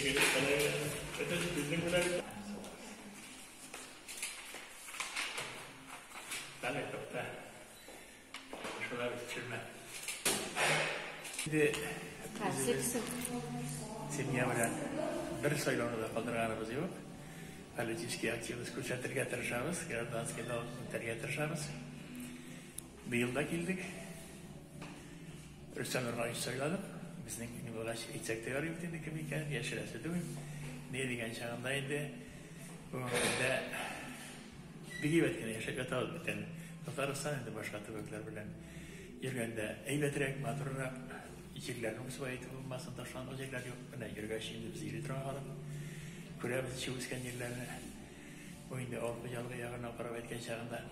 Инде үзебез семья белән бер сайлауны да калдырганыбыз юк. Политический активность күрсәтергә тырышабыз, гражданский долгны үтәргә тырышабыз. Быел да килдек. Рөстәм Нургалиевич сайладык. Безнең ни булгач, әйтсәк тә ярый бит инде кем икәнен, яшерәсе түгел. Ни дигән чагында инде бүгенге көндә бик әйбәт кенә яшәп ятабыз бит әле. Татарстан инде башка төбәкләр белән йөргәндә әйбәтрәк, матуррак, җирләрнең үсеп әйтеп булмасын, ташландык җирләр юк. Менә йөргәч инде без йөри торган халык. Күрәбез ничек үскән җирләрне. Бу инде авыл хуҗалыгы ягыннан карап әйткән чагында.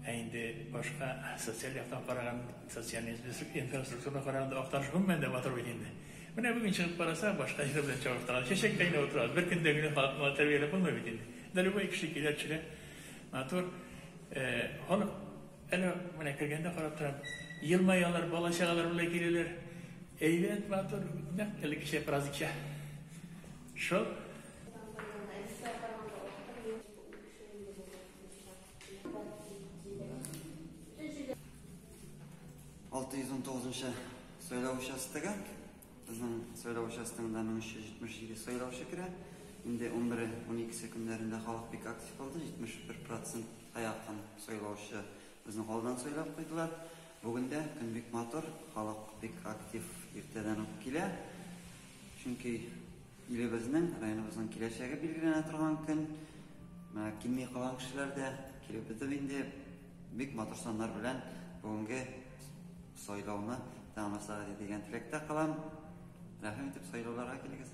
Ә инде башка социаль яктан караган, социаль инфраструктураны караганда Актаныш гомумән дә матур бит инде. Менә бүген чыгып карасаң, башка җир белән чагыштырганда чәчәктә генә утырабыз. Бер көндә генә халыкны тәрбияләп булмый бит инде. Да любой кеше килә, төшерә. Матур. Халык әле менә кергәндә карап торам. Елмаялар, бала-чагалар белән киләләр. Әйбәт, матур, нәкъ элеккечә праздникча. Шул. 619 сайлау участогы. Безнең сайлау участогында 1377 сайлаучы керә. Инде 11-12 көннәрендә халык бик актив булды. 71 процентка якын сайлаучы безнең алдан сайлап куйдылар. Бүген дә көн бик матур, халык бик актив иртәдән үк килә. Чөнки илебезнең, районыбызның киләчәге билгеләнә торган көн. Менә килми калган кешеләр дә килеп бетеп инде бик матур саннар белән бүгенге сайлауны тәмамласак иде дигән теләктә калам. Рәхим итеп сайлауларга килегез.